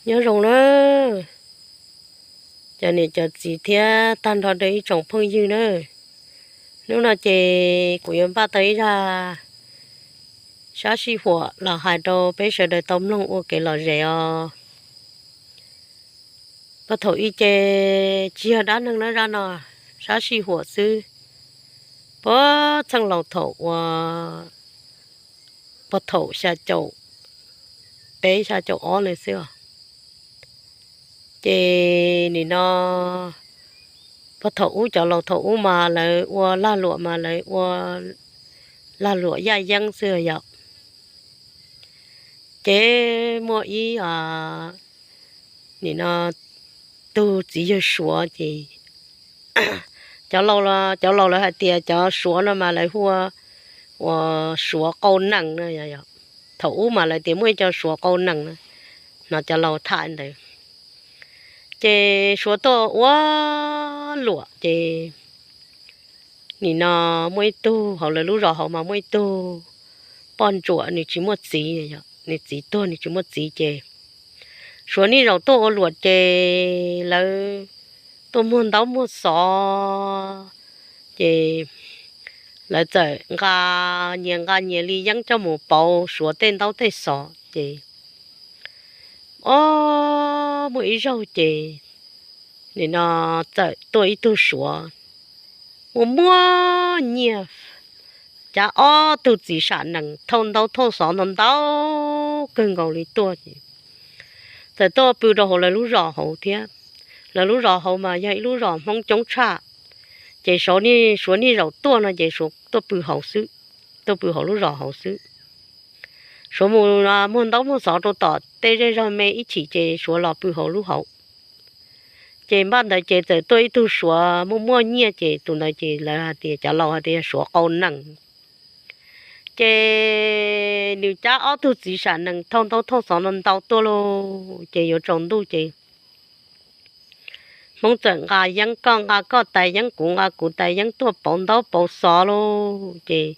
Nyob zoo nawb, cov niam cov txiv thiab tag nrho rau ib tsoom phooj ywg nawb. Hnub no ces kuv yuav npaj tau ib zaj sab sij huam los hais rau peb sawv daws tau mloog ua kev lom zem os. Puag thaum ub ces tsis yog dab neeg na, zaj no sab sij huam xwb. Puag txheej laus thaum uas puag thaum xya caum peb xya caum ob na xwb os. Ces nim no puag thaum ub, cov laus thaum ub mas lawv ua lag luam mas lawv ua lag luam yaj yeeb xwb yom. Ces muaj ib, nim no tug txiv yawg Suav ces cov, cov laus lawv hais tias cov Suav no mas lawv hu ua Suav qau nees no. Thaum ub mas lawv tias muaj ib co Suav qau nees no, hnov cov laus tham ntawd. Ces Suav tuaj ua luam ces nim no muaj ib tug hauv lawv lub zos hauv mas muaj ib tug poj ntsuam nws tsis muaj txiv, nws txiv tuag nws tsis muaj txiv ces Suav niaj zaus tuaj ua luam ces lawv tuaj muag ntaub muag xov ces lawv txawm nqa nyias nqa nyias li yeeb coj mus pauv Suav tej ntaub tej xov ces o, muaj ib zaug ces nim no txawm tuaj ib tug Suav muaj muaj nyiaj, cab ob tug txiv sam nees thauj ntaub thauj xov ntau ntau kawg nkaus li tuaj ces txawm tuaj pw rau hauv lawv lub zos hauv thiab. Lawv lub zos hauv mas yog ib lub zos Hmoob coob tshaj ces Suav niaj zaus tuaj no ces Suav tuaj pw hauv xwb, tuaj pw hauv lub zos hauv xwb. Suav mus muag ntaub muag xov rau tom tej zej zog me ib chim ces Suav los pw hauv lub hauv. Ces npaj ntawd ces txawm tuaj ib tug Suav muaj muaj nyiaj ces tus ntawd ces lawv hais tias, cov laus hais tias yog Suav qau nees. Ces nws cab ob tug txiv sam nees thauj ntaub thauj xov ntau ntau tuaj lauj ces yuav tsaus ntuj ces Hmoob txawm nqa yeeb, koj nqa koj tais yeeb, kuv nqa kuv tais yeeb tuaj pauv ntaub pauv xov lauj ces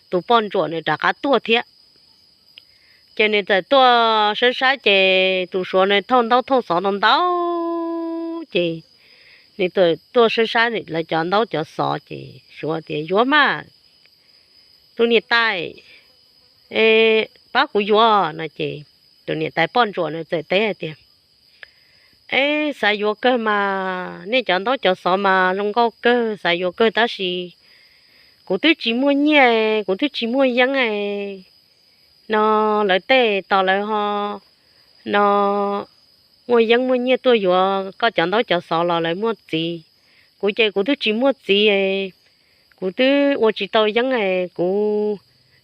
tus poj ntsuam nws rov qab tuaj thiab. Ces nws txawm tuaj saib saib ces tus Suav nws thauj ntaub thauj xov ntau ntau ces nws txawm tuaj saib saib lawv cov ntaub cov xov ces Suav tias, yuav mas, tus niam tais, pab kuv yuav no ces tus niam tais poj ntsuam nws txawm teb hais tias, es xav yuav kawg mas, nej cov ntaub cov xov mas zoo nkauj kawg, xav yuav kawg tab sis kuv twb tsis muaj nyiaj, kuv twb tsis muaj yeeb no, lawv tej tos lawv ho no muaj yeeb muaj nyiaj tuaj yuav koj cov ntaub cov xov los lawv muaj txiv. Kuv ces kuv twb tsis muaj txiv, kuv twb ua tsis tau yeeb, kuv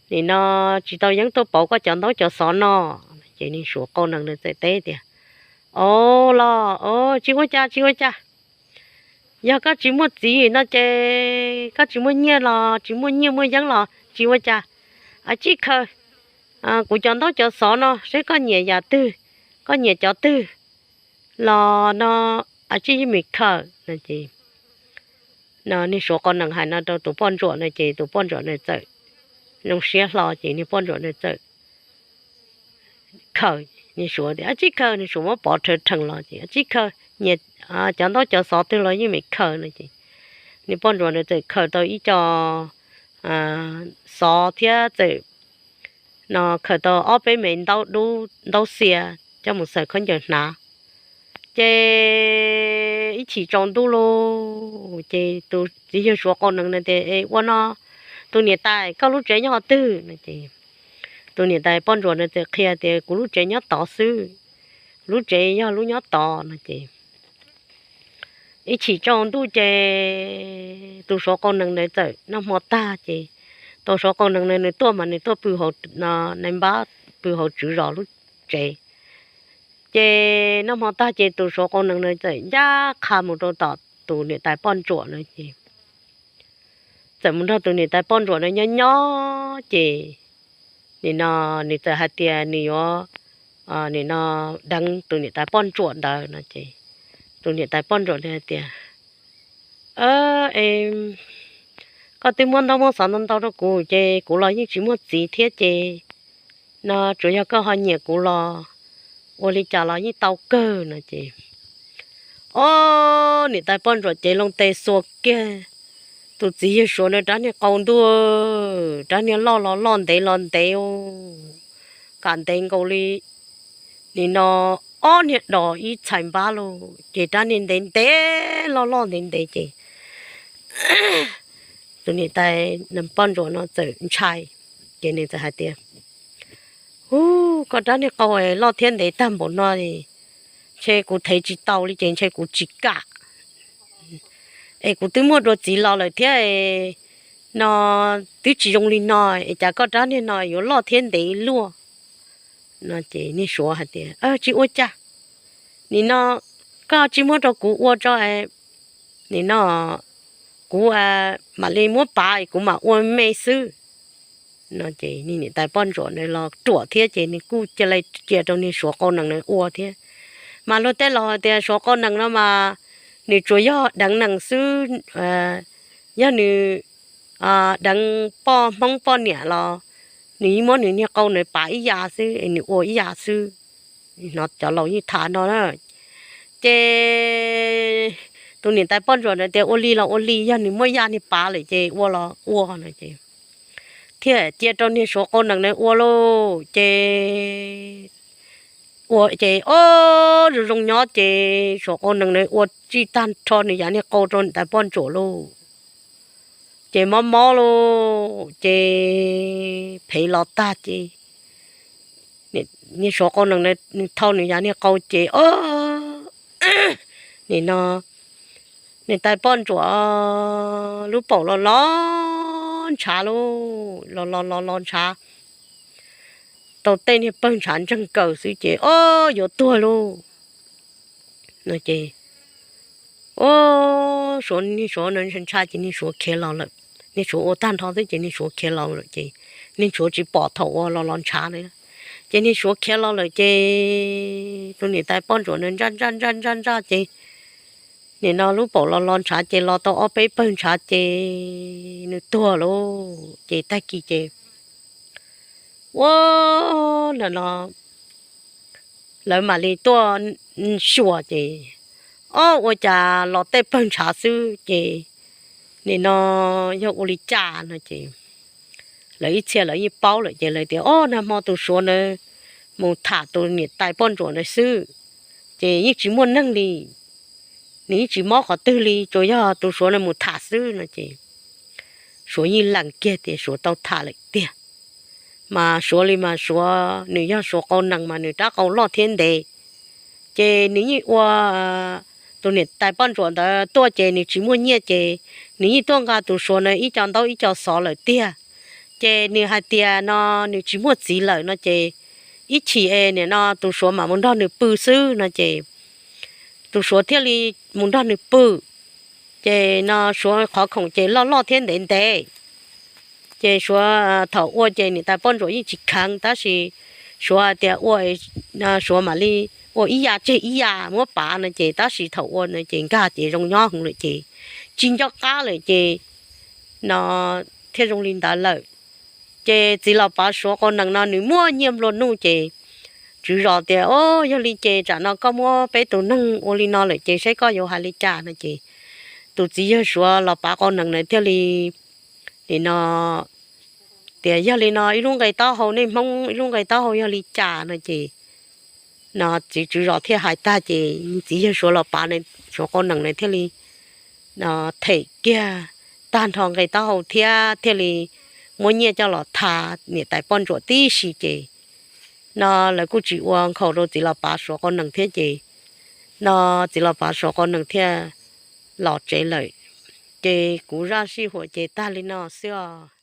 nim no tsis tau yeeb tuaj pauv koj cov ntaub cov xov no. Ces niag Suav qau nees nws txawm teb tias, o los, tsis ua cas, tsis ua cas. Yog koj tsis muaj txiv no ces koj tsis muaj nyiaj los tsis muaj nyiaj muaj yeeb los tsis ua cas, a tsij khaws kuv cov ntaub cov xov no seb koj nyiam yam twg, koj nyiam cov twg los no, a tsij yeej mus khaws no ces niag Suav qau nees hais no rau tus poj ntsuam no ces tus poj ntsuam nws txawm zoo siab hlo ces niag poj ntsuam nws txawm khaws, niag Suav tias a tsij khaws, niag Suav muab pov rhawv rhees los ces a tsij khaws, nyiam cov ntaub cov xov twg los yeej mus khaws no ces niag poj ntsuam nws txawm khaws tau ib co xov thiab txawm no khaws tau ob peb me ntaub dub ntaub xia coj mus xaws khaub ncaws hnav. Ces ib chim tsaus ntuj lauj ces tus txiv yawg Suav qau nees no tias, es ua no, tus niam tais, koj lub tsev nyob qhov twg no ces tus niam tais poj ntsuam no txawm qhia tias kuv lub tsev nyob tod xwb, lub tsev yog lub nyob tod no ces ib chim tsaus ntuj ces tus Suav qau nees ntawd txawm noj hmo tag ces tus Suav qau nees ntawd nws tuaj mas nws tuaj pw hauv, nws npab pw hauv tswv zos lub tsev. Ces noj hmo tag ces tus Suav qau nees ntawd txawm ncaj qha mus rau tom tus niam tais poj ntsuam no ces txawm mus nrog tus niam tais poj ntsuam no nyob nyob ces nim no nws txawm hais tias nws yuav nim no deev tus niam tais poj ntsuam ntawd no ces tus niam tais poj ntsuam nws hais tias, es koj twb muab ntaub muab xov ntau ntau rau kuv ces kuv los yeej tsis muaj txiv thiab ces no tsuas yog koj ho nyiam kuv los ua li cas los yeej tau kawg no ces, o, niam tais poj ntsuam cev loo tes xuas kiag tus txiv yawg suav na rab niag qau ntuj, rab niag loj los loj ntev los ntev, kam ntev nkaus li nim no ob niag dos ib txhais npab lauj, ces rab niag ntev ntev loj loj ntev ntev ces tus niam tais poj ntsuam no txawm ntshai, ces nws txawm hais tias, Ub, koj rab niag qau loj thiab ntev tag npaum no, ntshe kuv thev tsis tau li ces ntshe kuv tsis kam. Es kuv twb muaj dua txiv los lawm thiab no, twb tsis zoo li no, es cas koj rab niag no yuav loj thiab ntev luaj? No ces niag suav hais tias, Tsis ua cas, nim no koj tsis muab rau kuv ua tso, nim no kuv mam li muab pav kuv mam ua me xwb. No ces niam tais poj ntsuam na los ruam thiab ces nws kuj cia li cia rau niag suav qau nees na ua thiab. Mas luag tej laus hais tias suav qau nees no mas nws tsuas yog deev nees xwb, yog nws deev poj hmoob poj niam los nws yeej muab nws niag qau na pav ib yam xwb es nws ua ib yam xwb. Hnov cov laus yeej tham no na. Ces tus niam tais poj ntsuam na tias, Ua li los ua li, yog nws muab yaj niag pav lawm ces ua los ua no ces thiaj cia rau niag suav qau nees na ua lauj. Ces ua ces o, zoo zoo nyob ces suav qau nees na ua tsij tag nrho nws yav niag qau rau niam tais poj ntsuam lauj. Ces mob mob lauj, ces phem los tag ces niag suav qau nees na nws thau nws yav niag qau ces o, nim no niam tais poj ntsuam lub paum los los ntshav lauj, los los los los ntshav tau tej niag pawg ntshav ntseeg kaws xwb ces o, yuav tuag lauj. No ces o, suav, niag suav no ntshai ces niag suav khiav los lawm. Niag suav ua tag nrho xwb ces niag suav khiav los lawm ces niag suav tsis pom thaum uas los los ntshav na. Ces niag suav khiav los lawm ces tus niam tais poj ntsuam na ntsaj ntsaj ntsaj ntsaj ntsaj ces nim no lub paum los los ntshav ces los tau ob peb pawg ntshav ces nws tuag lauj. Ces tag kis ces ua, no no lawv mam li tuaj xyuas ces o, ua cas los tej pawg ntshav xwb ces nim no yog ua li cas no ces lawv ib txhia lawv yeej paub lawm ces lawv tias, O, nag hmo tus suav na mus tham tus niam tais poj ntsuam na xwb, ces yeej tsis muaj neeg li, nws yeej tsis mob qhov twg li, tsuas yog tus suav na mus tham xwb no ces suav yeej lees kiag tias suav tau tham lawm tiag. Mas suav li mas suav nws yog suav qau nees mas nws rab qau loj thiab ntev, ces nws yeej ua, tus niam tais poj ntsuam ntawd tuaj ces nws tsis muaj nyiaj ces nws yeej tuaj nqa tus suav na ib co ntaub ib co xov lawm tiag. Ces nws hais tias no nws tsis muaj txiv lawm no ces ib chim es nim no tus suav mam mus nrog nws pw xwb no ces tus suav thiaj li mus nrog nws pw. Ces no suav qhov khoom ces loj loj thiab ntev ntev. Ces suav thaum ua ces niam tais poj ntsuam yeej tsis kheev tab sis suav hais tias ua, suav mam li ua ib yam tseg ib yam muab pav no ces tab sis thaum ua no ces nkag ces zoo nyob heev lawm ces tsis nco qab lawm ces no thiaj zoo li ntawd lawm. Ces txiv los pav suav qau nees no nws muaj nyiaj nplua nuj ces tswv zos tias, O, yog li ces tsam no koj muab peb tus neeg ua li no lawm ces saib koj yuav hais li cas no ces tus txiv yawg suav los pav qau nees na thiaj li nim no tias, Yog li no ib lub nqe taub hau, nej Hmoob ib lub nqe taub hau yog li cas no ces no txiv tswv zos thiaj hais tag ces txiv yawg suav los pav suav qau nees na thiaj li them kiag tag nrho nqe taub hau thiab thiaj li muab nyiaj coj los tha niam tais poj ntsuam tib si ces no lawv kuj tsis ua nkhaus rau txiv los pav suav qau nees thiab ces no txiv los pav suav qau nees thiaj los tsev lawm. Ces kuv zaj sij huam ces tag li no xwb os.